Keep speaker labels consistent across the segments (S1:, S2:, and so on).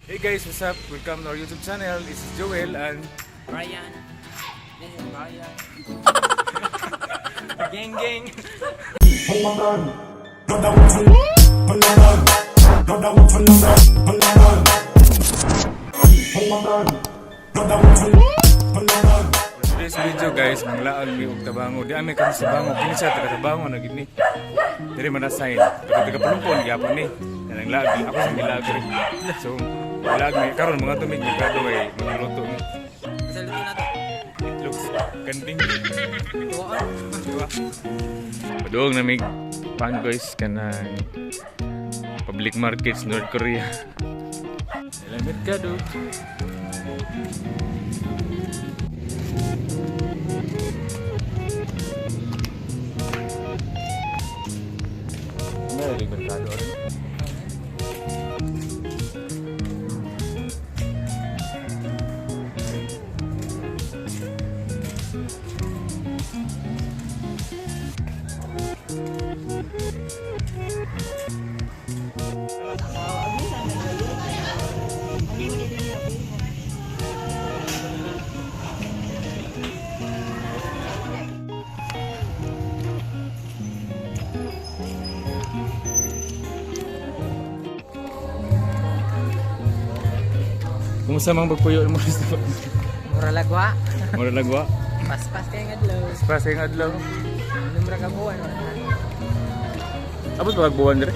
S1: Hey guys, what's up? Welcome to our YouTube channel. This is Joel and
S2: Brian. This is Brian. Gang gang.
S1: For today's video guys, manglaag mi og tabango. Di ami kasi sa bango, kini siya taga tabango na gid ni. Diri man na sign. Taga taga Palumpon gyapon ni. Kanang laag ako sa gilaag rin. So, laag mi karon mga tumig merkado kay magluluto mi.
S2: Sa luto na to.
S1: Itlog kanding.
S2: Tuwaan.
S1: Diba? Padung na mig pan guys, kanang public markets North Korea. Ilang merkado. Meron merkado rin. Kumusta mang pagpuyo mo sa
S2: Mura lagwa.
S1: Mura lagwa.
S2: Paspas kayo nga adlaw.
S1: Pas sa adlaw.
S2: Numra ka buwan.
S1: Abot ba buwan dire?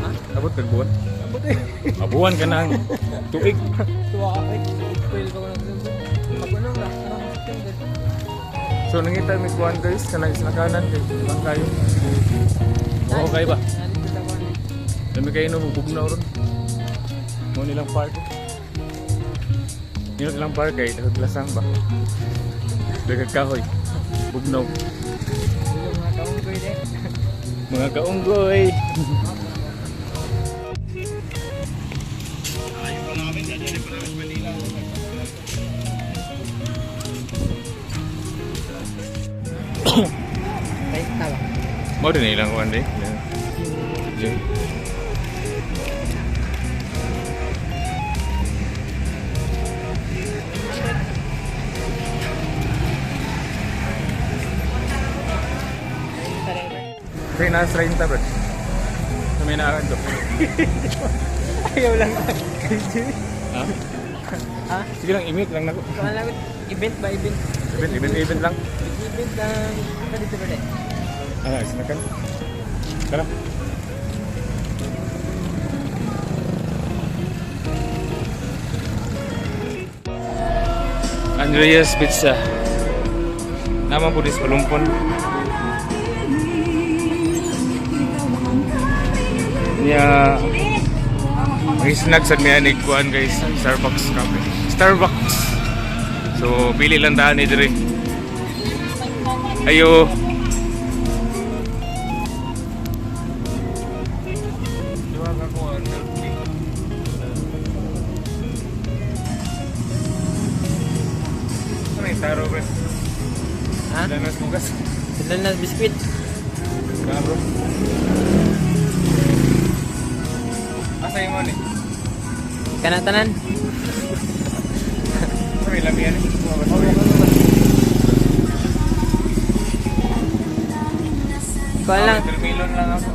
S2: Ha?
S1: Abot kag buwan?
S2: Abot eh.
S1: Abuan ka ng tuig.
S2: Tuwa ka eh. April pa ko nagsubo. Pag-unong ra. Karong September.
S1: So nangita mi kuan guys, kanang isnakanan kay bang kayo. Oo kay ba?
S2: Nalito ta ko ni.
S1: Dami kayo no bugnaw ron. Mo nilang park. Nilo nilang park kay naglasang ba. Dagag kahoy. Bugnaw.
S2: Hello mga kaunggoy de.
S1: Mga kaunggoy.
S2: Kahit tawa.
S1: Mo din ilang kuan di. Gym. Kaya nasa 30 bro. Sa may naakan to.
S2: Ayaw lang.
S1: Ha?
S2: Ha?
S1: Sige lang, i-mute lang nako.
S2: Kuan lang. Event ba? Event?
S1: Event, event, event lang.
S2: Event lang. Ito dito ba de?
S1: Ah, sinakan. Tara. Andreas Pizza. Naman po dis Palumpon. Niya mag-snack sa niya ni kuan guys, Starbucks coffee. Starbucks. So pili lang daan ni dire. Ayo. Duha ka kuan milk tea. Ano yung taro bro?
S2: Ha?
S1: Danas bukas.
S2: Sila na biskwit.
S1: Kana bro. Asa yung money?
S2: Kanatanan.
S1: Sa may lamian eh.
S2: Kuan lang.
S1: Watermelon lang ako.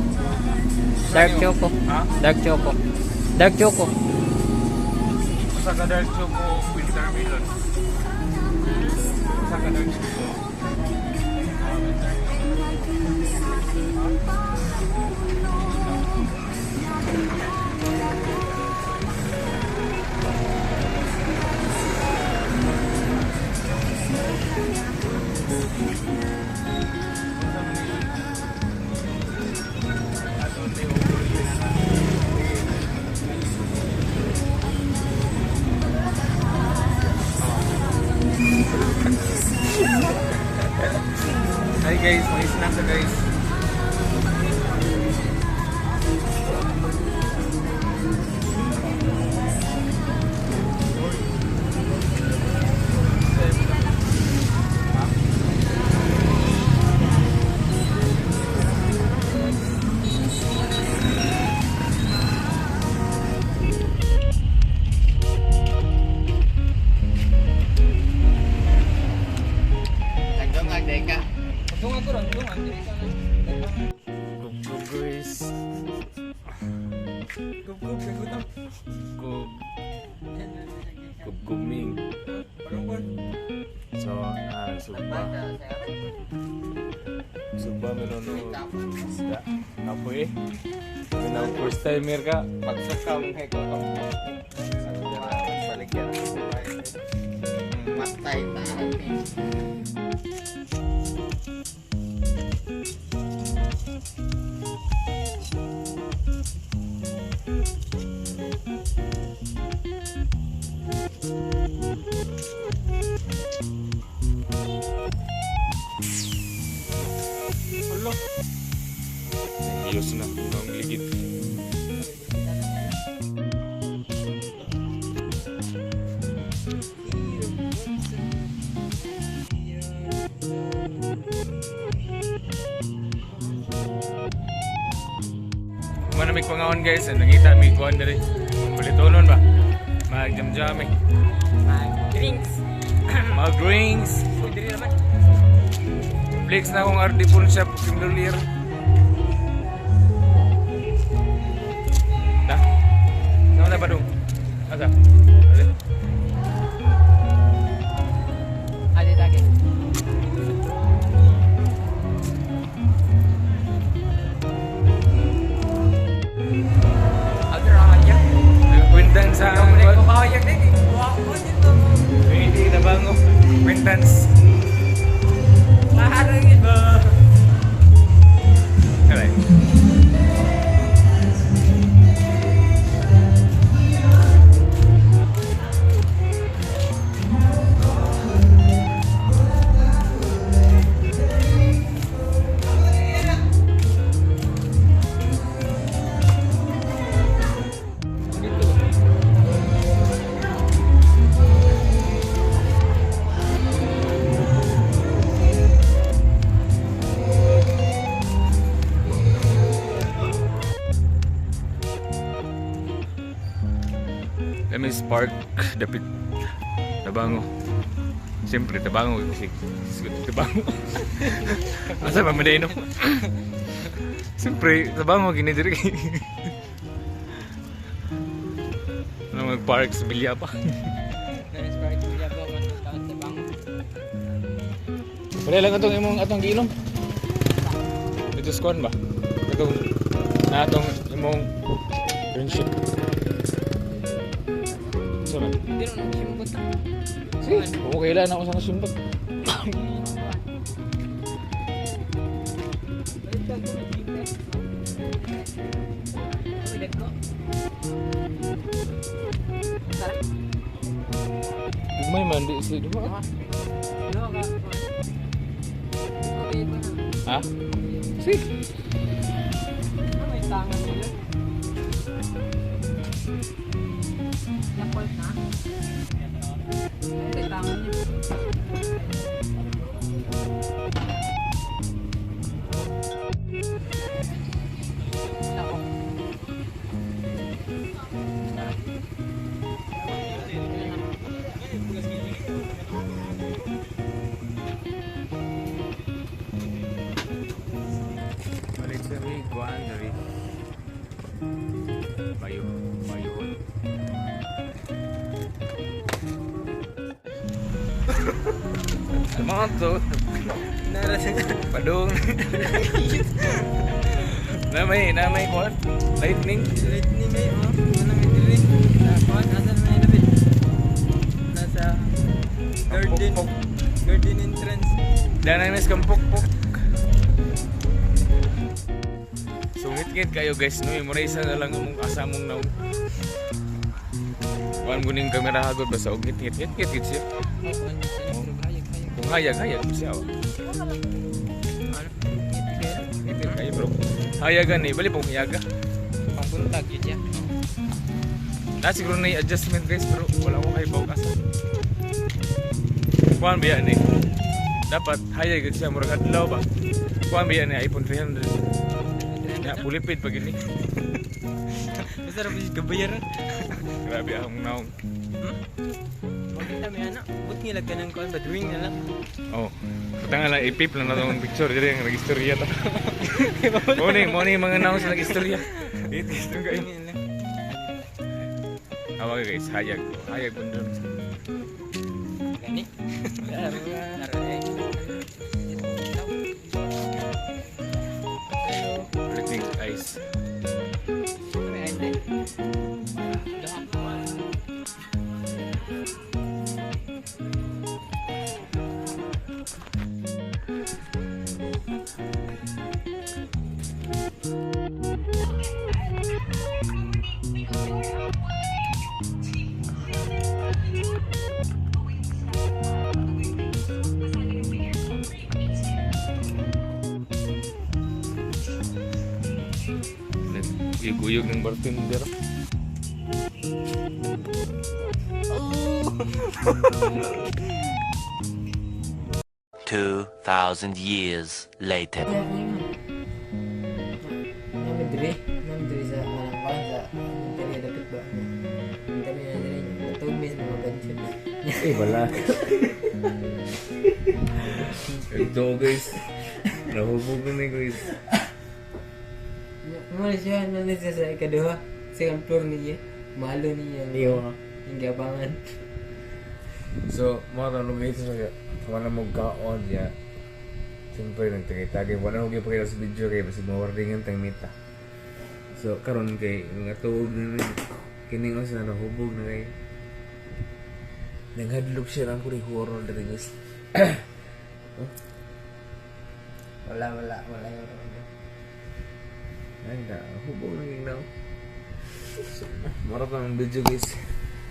S2: Dark choco.
S1: Ha?
S2: Dark choco. Dark choco.
S1: Usa ka dark choco winter melon. Usa ka dark choco. Hi guys, may snack sa guys. Kubkuming. So, sugba. Sugba meron no isda. Kapoy eh. Now, first timer ka.
S3: Pagsakam kay ko baligyan ako sa bahay. Matay tayo.
S1: Alo. Iyos na. Ang ligid. Mana may pangaon guys, ang nangita may kuan diri. Palitonon ba? Magjamjam eh.
S2: Drinks.
S1: Mag drinks.
S2: Uy, diri naman.
S1: Flex na akong RD phone shop Kimberlier. Ta. Sama na ba dong? Asa? Ale.
S2: Ade tage. Other ahaya.
S1: Acquaintance sa
S2: Ang ko kahayag din. Wa ko dito.
S1: Hindi na bango. Acquaintance.
S2: Maharang iba.
S1: Alay. Let me spark dapit tabango. Siyempre tabango kasi siguro tabango. Asa ba man no? Siyempre tabango gini diri. Ano mag-park sa Bilya pa.
S2: Na-inspire ko niya ba man sa bango.
S1: Wala lang atong imong atong giinom. Dito sa kuwan ba? Atong na atong imong friendship. So man.
S2: Hindi rin nagsimbot na.
S1: Sige, kung kailan ako sa nasumbag. Gugmay man di si duha. Ha? Sige. Balik sa may kuan diri. Bayo, bayuhon. Mga to, padung. Na may kuan, lightning.
S2: Nasa garden
S1: Pok-pok.
S2: garden entrance.
S1: Dana miss kang pukpok. Sungit-ngit kayo guys, no? Mura isa na lang among asamong naong. Kuan mo ning kamera hagod basta og ngit-ngit ngit ngit siya. Kung hayag hayag siya. Oh. Ngit kayo bro. Hayagan eh, bali pong hayaga.
S2: Pangbuntag yun siya.
S1: Na siguro na yung adjustment guys pero wala ko kay baw asa. Kuan biya ni. Dapat hayag siya murag adlaw ba. Kuan biya ni iPhone 300. Ya pulipid pag ini.
S2: Basta rin siya kabayaran.
S1: Grabe akong naong.
S2: Makita may anak. But ngilag ka ng kuan, badwing na lang.
S1: Oh. Patanga lang ipip lang na tong picture diri ang nagistorya ta. Mo ni mga naong sa nagistorya. Dito kayo.
S2: Badwing na lang.
S1: Awag guys, hayag. Hayag bundon.
S3: Gani.
S2: Laro.
S1: Ulit ng ice. Guyog ng bartender.
S4: 2,000 years later.
S2: Nami diri, nami diri sa kanang sa diri dapat ba? Diri na diri. Tumis mga ganyan.
S1: Eh, wala. Ito guys. Nahubog na ni guys.
S2: Mo na siya, nami siya sa ikaduha. Second floor niya. Malo niya.
S3: Iyo.
S2: Yung gabangan.
S1: So, mga tanong guys, so, wala mo kaon ya. Siyempre, nagtagay-tagay. Wala mo gipakita sa video kay basta mawardingan tang mita. So, karon kay mga tuog na ni kining sa nahubog na kay. Nanghadlok siya lang ko ni horror diri guys.
S2: Wala, wala, wala yung
S1: Ay, na, hubog na ging now. So, marap lang ang video guys.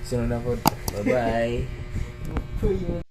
S1: Sunod na po. Bye-bye.
S2: Uy,